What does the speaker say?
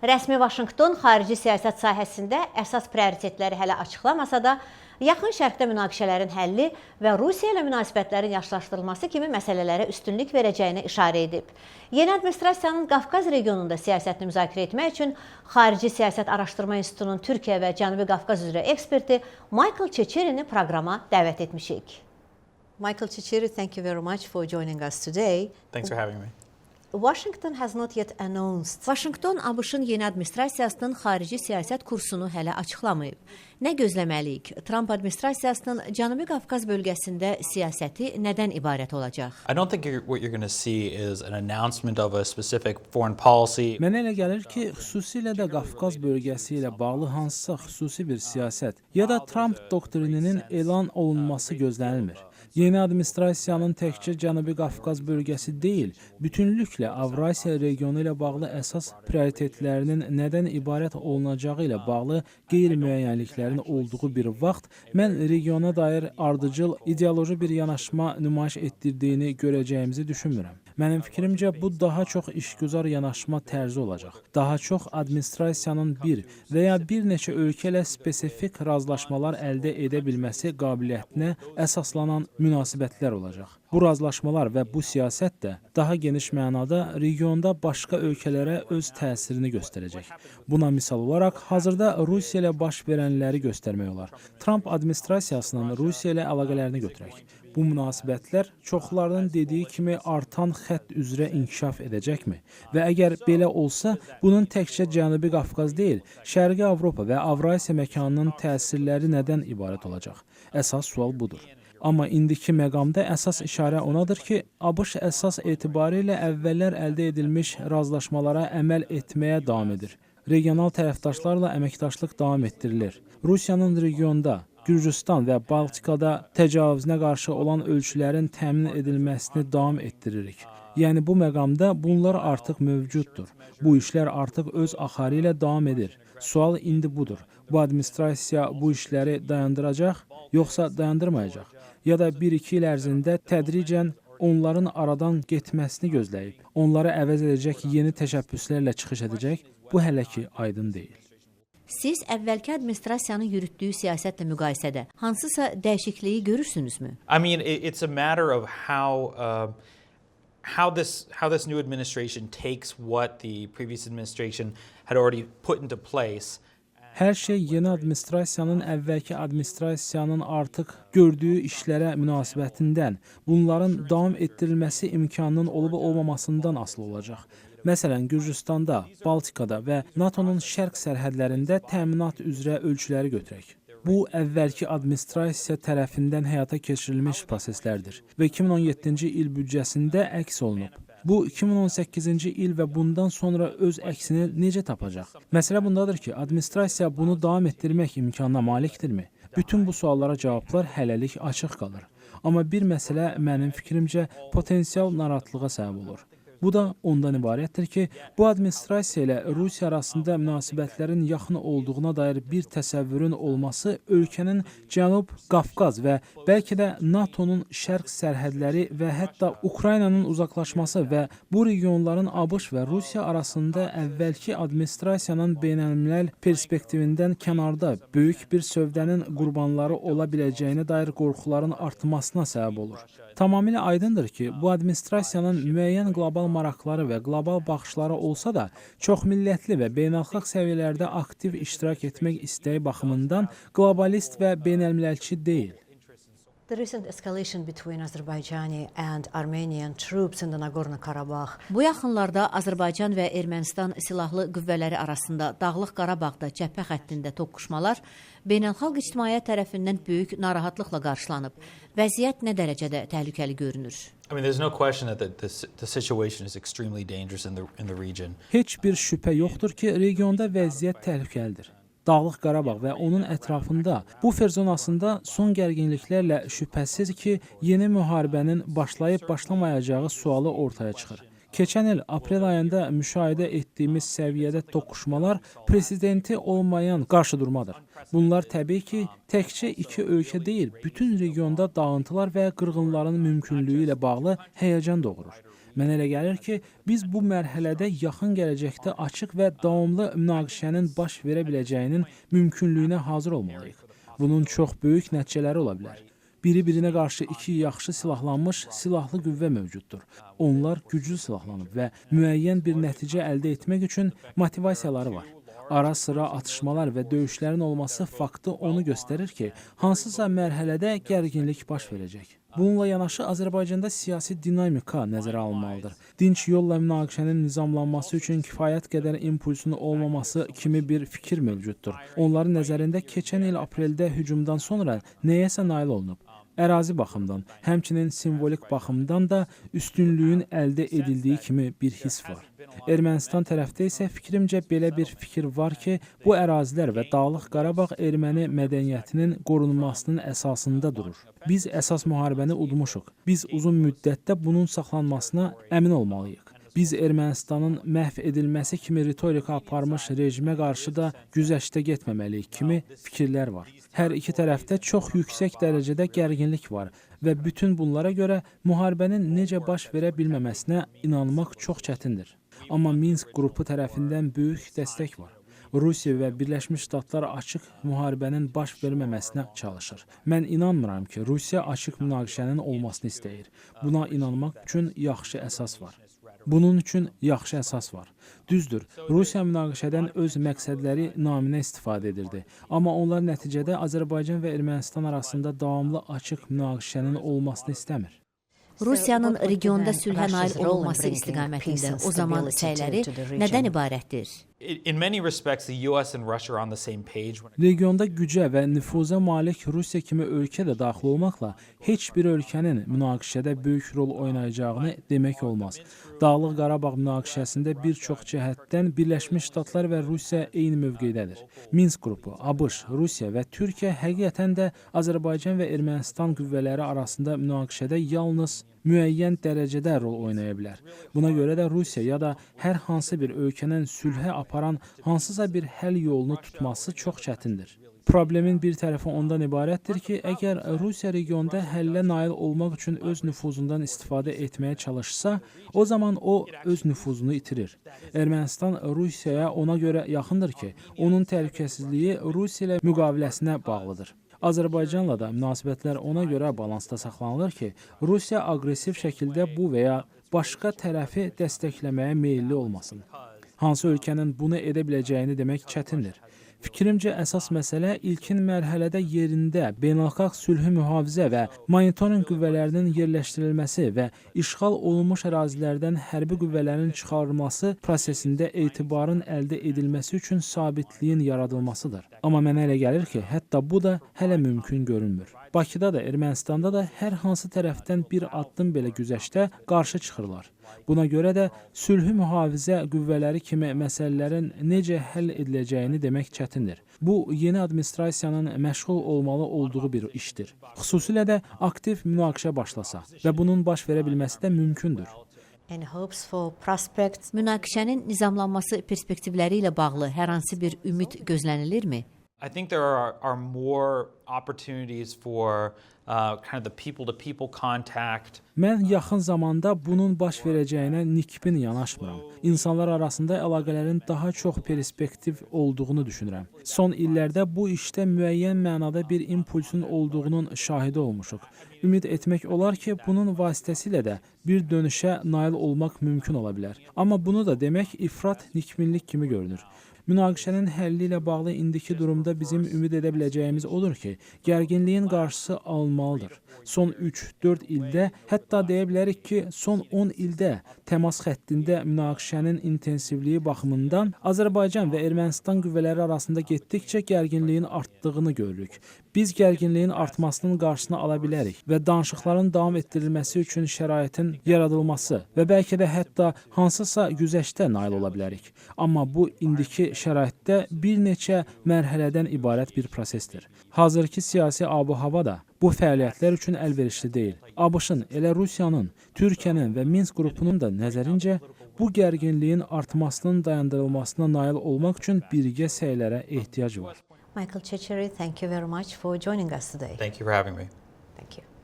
Rəsmi Vaşinqton xarici siyasət sahəsində əsas prioritetləri hələ açıqlamasa da, Yaxın Şərqdə münaqişələrin həlli və Rusiya ilə münasibətlərin yaxşılaşdırılması kimi məsələlərə üstünlük verəcəyinə işarə edib. Yeni administrasiyanın Qafqaz regionunda siyasətini müzakirə etmək üçün Xarici Siyasət Araşdırma İnstitutunun Türkiyə və Cənubi Qafqaz üzrə eksperti Michael Ceccherini proqrama dəvət etmişik. Michael Ceccheri, thank you very much for joining us today. Thanks for having me. Washington has not yet announced. Vaşinqton ABŞ-ın yeni administrasiyasının xarici siyasət kursunu hələ açıqlamayıb. Nə gözləməliyik? Tramp administrasiyasının Cənubi Qafqaz bölgəsində siyasəti nədən ibarət olacaq? I don't think what you're going to see is an announcement of a specific foreign policy. Mənə elə gəlir ki, xüsusilə də Qafqaz bölgəsi ilə bağlı hansısa xüsusi bir siyasət ya da Tramp doktrininin elan olunması gözlənilmir. Yeni administrasiyanın təkcə Cənubi Qafqaz bölgəsi deyil, bütünlüklə Avrasiya regionu ilə bağlı əsas prioritetlərinin nədən ibarət olunacağı ilə bağlı qeyri-müəyyənliklərin olduğu bir vaxt mən regiona dair ardıcıl ideoloji bir yanaşma nümayiş etdirdiyini görəcəyimizi düşünmürəm. Mənim fikrimcə, bu daha çox işgüzar yanaşma tərzi olacaq. Daha çox administrasiyanın bir və ya bir neçə ölkə ilə spesifik razılaşmalar əldə edə bilməsi qabiliyyətinə əsaslanan münasibətlər olacaq. Bu razılaşmalar və bu siyasət də daha geniş mənada regionda başqa ölkələrə öz təsirini göstərəcək. Buna misal olaraq hazırda Rusiya ilə baş verənləri göstərmək olar. Tramp administrasiyasının Rusiya ilə əlaqələrini götürək. Bu münasibətlər çoxlarının dediyi kimi artan xətt üzrə inkişaf edəcəkmi? Və əgər belə olsa, bunun təkcə Cənubi Qafqaz deyil, Şərqi Avropa və Avrasiya məkanının təsirləri nədən ibarət olacaq? Əsas sual budur. Amma indiki məqamda əsas işarə onadır ki, ABŞ əsas etibarilə əvvəllər əldə edilmiş razılaşmalara əməl etməyə davam edir. Regional tərəfdaşlarla əməkdaşlıq davam etdirilir. Rusiyanın regionda, Gürcüstan və Baltikada təcavüzünə qarşı olan ölçülərin təmin edilməsini davam etdiririk. Yəni bu məqamda bunlar artıq mövcuddur. Bu işlər artıq öz axarı ilə davam edir. Sual indi budur. Bu administrasiya bu işləri dayandıracaq, yoxsa dayandırmayacaq? Ya da 1-2 il ərzində tədricən onların aradan getməsini gözləyib, onları əvəz edəcək yeni təşəbbüslərlə çıxış edəcək? Bu hələ ki aydın deyil. Siz əvvəlki administrasiyanın yürütdüyü siyasətlə müqayisədə hansısa dəyişikliyi görürsünüzmü? I mean, it's a matter of how this new administration takes what the previous administration had already put into place. Hər şey yeni administrasiyanın əvvəlki administrasiyanın artıq gördüyü işlərə münasibətindən, bunların davam etdirilməsi imkanının olub-olmamasından asılı olacaq. Məsələn, Gürcüstanda, Baltikada və NATO-nun şərq sərhədlərində təminat üzrə ölçüləri götürək. Bu, əvvəlki administrasiya tərəfindən həyata keçirilmiş proseslərdir və 2017-ci il büdcəsində əks olunub. Bu 2018-ci il və bundan sonra öz əksini necə tapacaq? Məsələ bundadır ki, administrasiya bunu davam etdirmək imkanına malikdirmi? Bütün bu suallara cavablar hələlik açıq qalır. Amma bir məsələ mənim fikrimcə potensial narahatlığa səbəb olur. Bu da ondan ibarətdir ki, bu administrasiya ilə Rusiya arasında münasibətlərin yaxın olduğuna dair bir təsəvvürün olması ölkənin Cənub Qafqaz və bəlkə də NATO-nun şərq sərhədləri və hətta Ukraynanın uzaqlaşması və bu regionların ABŞ və Rusiya arasında əvvəlki administrasiyanın beynəlmiləl perspektivindən kənarda böyük bir sövdənin qurbanları ola biləcəyinə dair qorxuların artmasına səbəb olur. Tamamilə aydındır ki, bu administrasiyanın müəyyən qlobal maraqları və qlobal baxışları olsa da, çoxmillətli və beynəlxalq səviyyələrdə aktiv iştirak etmək istəyi baxımından qlobalist və beynəlmiləlçi deyil. The recent escalation between Azerbaijani and Armenian troops in the Nagorno-Karabakh. Bu yaxınlarda Azərbaycan və Ermənistan silahlı qüvvələri arasında Dağlıq Qarabağda cəbhə xəttində toqquşmalar beynəlxalq ictimaiyyət tərəfindən böyük narahatlıqla qarşılanıb. Vəziyyət nə dərəcədə təhlükəli görünür? I mean, there's no question that the situation is extremely dangerous in the region. Heç bir şübhə yoxdur ki, regionda vəziyyət təhlükəlidir. Dağlıq Qarabağ və onun ətrafında bufer zonasında son gərginliklərlə şübhəsiz ki, yeni müharibənin başlayıb başlamayacağı sualı ortaya çıxır. Keçən il aprel ayında müşahidə etdiyimiz səviyyədə toqquşmalar presedenti olmayan qarşıdurmadır. Bunlar təbii ki, təkcə iki ölkə deyil, bütün regionda dağıntılar və qırğınların mümkünlüyü ilə bağlı həyəcan doğurur. Mənə elə gəlir ki, biz bu mərhələdə yaxın gələcəkdə açıq və davamlı münaqişənin baş verə biləcəyinin mümkünlüyünə hazır olmalıyıq. Bunun çox böyük nəticələri ola bilər. Biri-birinə qarşı iki yaxşı silahlanmış silahlı qüvvə mövcuddur. Onlar güclü silahlanıb və müəyyən bir nəticə əldə etmək üçün motivasiyaları var. Ara-sıra atışmalar və döyüşlərin olması faktı onu göstərir ki, hansısa mərhələdə gərginlik baş verəcək. Bununla yanaşı, Azərbaycanda siyasi dinamika nəzərə alınmalıdır. Dinc yolla münaqişənin nizamlanması üçün kifayət qədər impulsun olmaması kimi bir fikir mövcuddur. Onların nəzərində keçən il apreldə hücumdan sonra nəyəsə nail olunub. Ərazi baxımdan, həmçinin simvolik baxımdan da üstünlüyün əldə edildiyi kimi bir his var. Ermənistan tərəfdə isə fikrimcə belə bir fikir var ki, bu ərazilər və Dağlıq Qarabağ erməni mədəniyyətinin qorunmasının əsasında durur. Biz əsas müharibəni udmuşuq. Biz uzun müddətdə bunun saxlanmasına əmin olmalıyıq. Biz Ermənistanın məhv edilməsi kimi ritorika aparmış rejimə qarşı da güzəştə getməməliyik kimi fikirlər var. Hər iki tərəfdə çox yüksək dərəcədə gərginlik var və bütün bunlara görə müharibənin necə baş verə bilməməsinə inanmaq çox çətindir. Amma Minsk qrupu tərəfindən böyük dəstək var. Rusiya və Birləşmiş Ştatlar açıq müharibənin baş verməməsinə çalışır. Mən inanmıram ki, Rusiya açıq münaqişənin olmasını istəyir. Buna inanmaq üçün yaxşı əsas var. Bunun üçün yaxşı əsas var. Düzdür, Rusiya münaqişədən öz məqsədləri naminə istifadə edirdi. Amma onlar nəticədə Azərbaycan və Ermənistan arasında davamlı açıq münaqişənin olmasını istəmir. Rusiyanın regionda sülhə nail olunması istiqamətində o zaman səyləri nədən ibarətdir? In many respects, the U.S. and Russia are on the same page. Regionda gücə və nüfuza malik Rusiya kimi ölkə də daxil olmaqla heç bir ölkənin münaqişədə böyük rol oynayacağını demək olmaz. Dağlıq Qarabağ münaqişəsində bir çox cəhətdən Birləşmiş Ştatlar və Rusiya eyni mövqedədir. Minsk qrupu, ABŞ, Rusiya və Türkiyə həqiqətən də Azərbaycan və Ermənistan qüvvələri arasında münaqişədə yalnız müəyyən dərəcədə rol oynaya bilər. Buna görə də Rusiya ya da hər hansı bir ölkənin sülhə aparan hansısa bir həll yolunu tutması çox çətindir. Problemin bir tərəfi ondan ibarətdir ki, əgər Rusiya regionda həllə nail olmaq üçün öz nüfuzundan istifadə etməyə çalışsa, o zaman o öz nüfuzunu itirir. Ermənistan Rusiyaya ona görə yaxındır ki, onun təhlükəsizliyi Rusiya ilə müqaviləsinə bağlıdır. Azərbaycanla da münasibətlər ona görə balansda saxlanılır ki, Rusiya aqressiv şəkildə bu və ya başqa tərəfi dəstəkləməyə meyilli olmasın. Hansı ölkənin bunu edə biləcəyini demək çətindir. Fikrimcə, əsas məsələ ilkin mərhələdə yerində beynəlxalq sülhü mühafizə və monitorinq qüvvələrinin yerləşdirilməsi və işğal olunmuş ərazilərdən hərbi qüvvələrin çıxarılması prosesində etibarın əldə edilməsi üçün sabitliyin yaradılmasıdır. Amma mənə elə gəlir ki, hətta bu da hələ mümkün görünmür. Bakıda da, Ermənistanda da hər hansı tərəfdən bir addım belə güzəştə qarşı çıxırlar. Buna görə də sülhü mühafizə qüvvələri kimi məsələlərin necə həll ediləcəyini demək çətindir. Bu, yeni administrasiyanın məşğul olmalı olduğu bir işdir. Xüsusilə də aktiv münaqişə başlasa və bunun baş verə bilməsi də mümkündür. And hopes for prospects. Münaqişənin nizamlanması perspektivləri ilə bağlı hər hansı bir ümid gözlənilirmi? I think there are more opportunities for kind of the people-to-people contact. Mən yaxın zamanda bunun baş verəcəyinə nikbin yanaşmıram. İnsanlar arasında əlaqələrin daha çox perspektiv olduğunu düşünürəm. Son illərdə bu işdə müəyyən mənada bir impulsun olduğunun şahidi olmuşuq. Ümid etmək olar ki, bunun vasitəsilə də bir dönüşə nail olmaq mümkün ola bilər. Amma bunu da demək ifrat nikbinlik kimi görünür. Münaqişənin həlli ilə bağlı indiki durumda bizim ümid edə biləcəyimiz odur ki, gərginliyin qarşısı alınmalıdır. Son 3-4 ildə, hətta deyə bilərik ki, son 10 ildə təmas xəttində münaqişənin intensivliyi baxımından Azərbaycan və Ermənistan qüvvələri arasında getdikcə gərginliyin artdığını görürük. Biz gərginliyin artmasının qarşısını ala bilərik və danışıqların davam etdirilməsi üçün şəraitin yaradılması və bəlkə də hətta hansısa güzəştə nail ola bilərik. Amma bu indiki şəraitdə bir neçə mərhələdən ibarət bir prosesdir. Hazırki siyasi ab-hava da bu fəaliyyətlər üçün əlverişli deyil. ABŞ-ın, elə Rusiyanın, Türkiyənin və Minsk qrupunun da nəzərincə bu gərginliyin artmasının dayandırılmasına nail olmaq üçün birgə səylərə ehtiyac var. Michael Cecere, thank you very much for joining us today. Thank you for having me. Thank you.